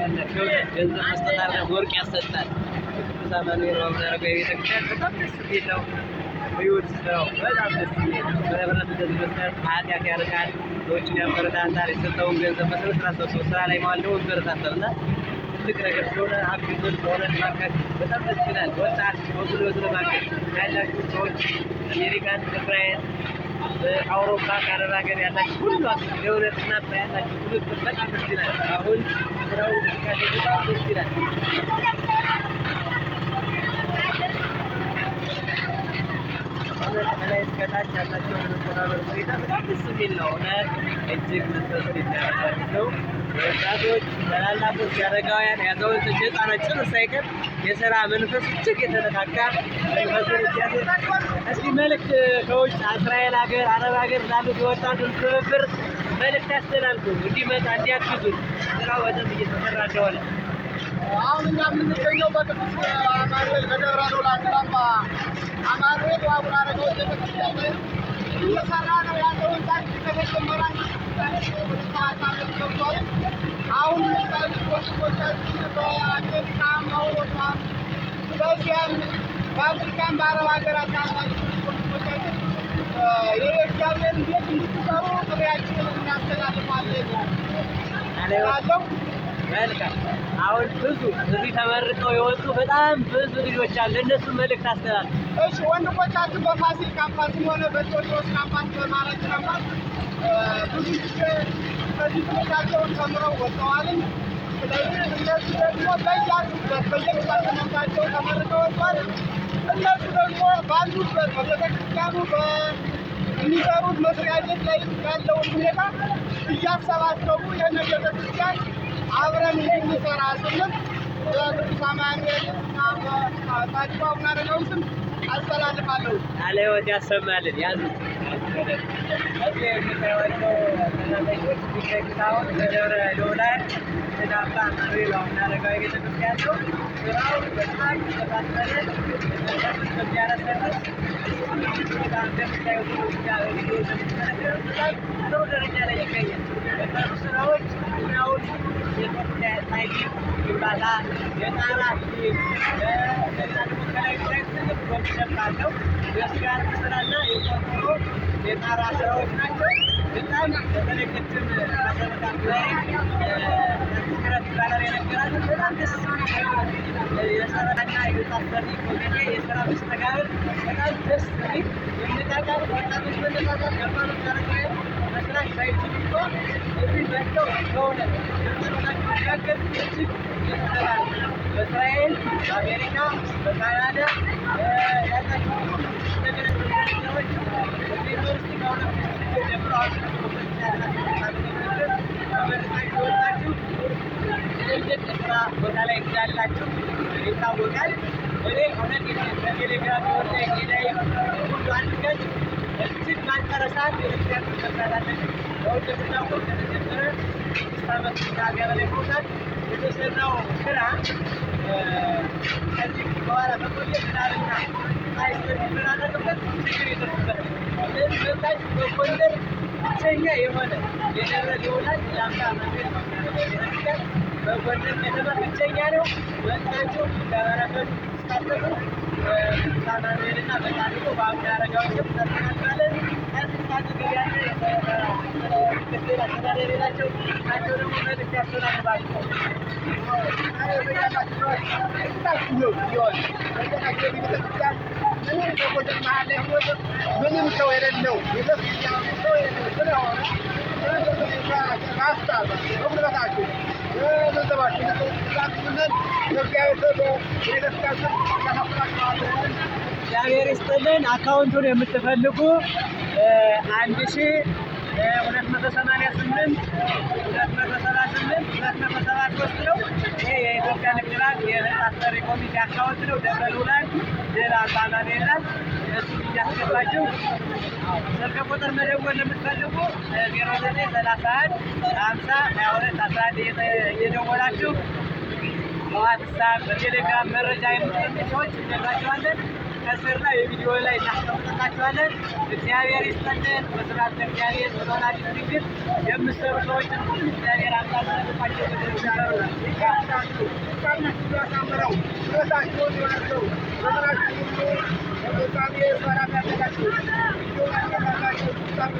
ያላቸው ገንዘብ መስጠት አለ ወርቅ ያሰጣል። ቅዱስ አማኑኤል አቡነ አረጋዊ ቤተክርስቲያን በጣም ደስ የሚል ነው። እዩት፣ ስራው በጣም ደስ የሚል ነው። በህብረት እንደዚህ መስራት ኃጢአት ያርቃል፣ ሰዎችን ያበረታታል። የሰጠውን ገንዘብ በስነ ስርዓት ሰብስቦ ስራ ላይ ማዋል ደግሞ ይበረታታል እና ትልቅ ነገር ስለሆነ አግዙን። በእውነት ማገዝ በጣም ደስ ይላል። ወጣት በጉልበቱ ለማገዝ ያላችሁ ሰዎች አሜሪካን፣ እስራኤል፣ አውሮፓ፣ ከአረብ ሀገር ያላችሁ ሁሉ አግዙ። የእውነት እናንተ ያላችሁ ትብብር በጣም ደስ ይላል። አሁን ስራው እንቅስቃሴ በጣም ደስ ይላል። እውነት ከላይ እስከ ታች ያላቸው የመተባበር ሁኔታ በጣም ደስ የሚል ነው። እውነት እጅግ መንፈስን የሚያረጋግጥ ነው። ወጣቶች፣ ታላላቆች፣ አረጋውያን፣ የአዛውንቶች፣ የህፃናት ጭምር ሳይቀር የስራ መንፈስ እጅግ የተነካካ መንፈስን የሚያስብ። እስኪ መልእክት ከውጭ እስራኤል ሀገር፣ አረብ ሀገር ላሉት የወጣቱን ትብብር መልእክት ያስተላልፉ፣ እንዲመጣ እንዲያግዙ ስራው በደንብ እየተሰራ እንደሆነ። አሁን እኛ የምንገኘው በቅዱስ አማኑኤል በደብረ ሎላ አምባ አማኑኤል አቡነ አረጋዊ ቤተክርስቲያን ላይ ነው። እየሰራ ነው ያለው ህንጻ ከተጀመረ 7 ዓመት ገብቷል። አሁን የሚታዩት ወንድሞቻችን በአሜሪካም አውሮፓም በእስያም በአፍሪካም በአረብ ሀገራት ያላችሁ ወንድሞቻችን የእግዚአብሔርን ቤት እንድትሰሩ ጥሪያችንን እናስተላልፋለን እላለሁ። መልካም። አሁን ብዙ እዚህ ተመርቀው የወጡ በጣም ብዙ ልጆች አሉ። ለእነሱ መልእክት አስተላልፍ። እሺ፣ ወንድሞቻችን በፋሲል ካምፓስም ሆነ በቴዎድሮስ ካምፓስ በማራኪ ካምፓስ ብዙ ጊዜ ከዚህ ትምህርታቸውን ተምረው ወጥተዋል። ስለዚህ እነሱ ደግሞ በያሉበት በየ department ኣቸው ተመርቀው ወጥተዋል። እነሱ ደግሞ ባሉበት በቤተክርስቲያኑ በሚሰሩት መስሪያ ቤት ላይ ያለውን ሁኔታ እያሰባሰቡ ይህንን ቤተክርስቲያን አብረን እንድንሰራ ስንል በቅዱስ አማኑኤል እና በጻድቁ አቡነ አረጋዊ ስም አስተላልፋለሁ። ቃለ ሕይወት ያሰማልን። ያዙት። እዚህ የምታዩዋቸው ሰራተኞች የሚገኙት አሁን በደብረ ልዑላን አባ አማኑኤል አቡነ አረጋዊ ቤተክርስቲያን ነው። ስራው በጣም የተፋጠነ መንፈስን በሚያረሰርስ በጣም እንደምታዩት ነው። እዚህ ጋር በቪዲዮ እንደምትመለከቱት በጣም ጥሩ ደረጃ ላይ ይገኛል። የቀሩ ስራዎች ዙሪያውን የሳይት ግንባታ፣ የጣራ እንደገና ደግሞ ከላይ ላይ ትልቅ ወርክሾፕ አለው። የስጋር ስራና የቆርቆሮ የጣራ ስራዎች ናቸው። በጣም በተለይ ቅድም መሰረታ ጉባኤ ክረት ይባላል የነገራችሁ በጣም ደስ የሚል የሰራና የህንፃ ሰሪ ኮሚቴ የስራ መስተጋብር በጣም ደስ የሚል የመነቃቃት ወጣቶች መነቃቃት አባቶች አረጋውያን መስራት ባይችሉ እንኳ እዚህ መጥተው በእውነት ገንዘባቸውን ቢያገዙ እጅግ የተሰራ ነው። በእስራኤል፣ በአሜሪካ፣ በካናዳ ያላችሁ ሁሉ እንደገና ሰዎች ዩኒቨርሲቲ ከ2006 ጀምሮ አሁን 2014 ዓ.ም ድረስ ተመርቃችሁ ወጣችሁ ትልልቅ ስራ ቦታ ላይ እንዳላችሁ ይታወቃል። እኔ እውነት በቴሌግራም የኦንላይን ላይ ሁሉ አድርጋችሁ እጅግ ማንጠረሳት ቤተክርስቲያን መስራት አለብን። በውጭ ስናውቀው ከተጀመረ 6 ዓመት ከዚያ በላይ ሆኖታል። የተሰራው ስራ ከዚህ በኋላ መቆየት ዝናብና ፀሐይ ስለሚፈራረቅበት ችግር ይደርስበታል። ስለዚህ መታችሁ በጎንደር ብቸኛ የሆነ የደብረ ልዑላን የአምባ አማኑኤል ቤተክርስቲያን በጎንደር ከተማ ብቸኛ ነው። መጥታችሁ ለበረከቱ እንድትሳተፉ በቅዱስ አማኑኤልና በጻድቁ በአቡነ አረጋዊ ስም እናስተላልፋለን። ከዚህ አጠገብ ያለ ምክትል አስተዳዳሪ ናቸው። እሳቸው ደግሞ መልዕክት ያስተላልፋሉ። ምንም ሰው የሌለው ቤተክርስቲያኑ ሰው የሌለው ስለሆነ በጉልበታችሁ በገንዘባችሁ እንድታግዙልን በእግዚአብሔር ስም ቤተክርስቲያን እግዚአብሔር ይስጥልን። account ኡን የምትፈልጉ 1288 278 273 ነው። ይሄ የኢትዮጵያ ንግድ ባንክ የህንፃ አሰሪ ኮሚቴ account ነው። ደብረ ልዑላን ድል አምባ አማኑኤል ናት። እሱን እያስገባችሁ ስልክ ቁጥር መደወል ለምትፈልጉ 0931 50 22 11 እየደወላችሁ በዋትሳፕ በቴሌግራም መረጃ የምትፈልጉ ሰዎች እነግራችኋለን። ከስር ላይ የቪዲዮ ላይ እናስቀምጥላችኋለን። እግዚአብሔር ይስጥልን። ወስብሐት ለእግዚአብሔር ወለወላዲቱ ድንግል። የምትሰሩ ሰዎችን ሁሉ እግዚአብሔር አምላክ ጠብቋቸው። ያሳምረው፣ ሕይወታቸውን ይባርከው፣ ዘመናችሁን ሁሉ ለፍጻሜ ሰላም ያደርጋችሁ። ቪዲዮውን ያከታታችሁ ፍጻሜ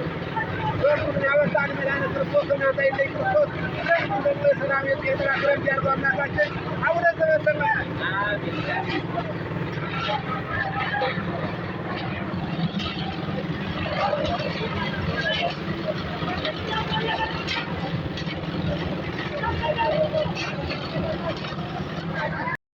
በእርሱ ያበሳን መድኃኒተ ክርስቶስ እናንተ ይለይ ክርስቶስ ክረምቱን ደግሞ የሰላም የጤና ክረምት ያድርገው አምላካችን። አቡነ ዘበሰማያት አሜን።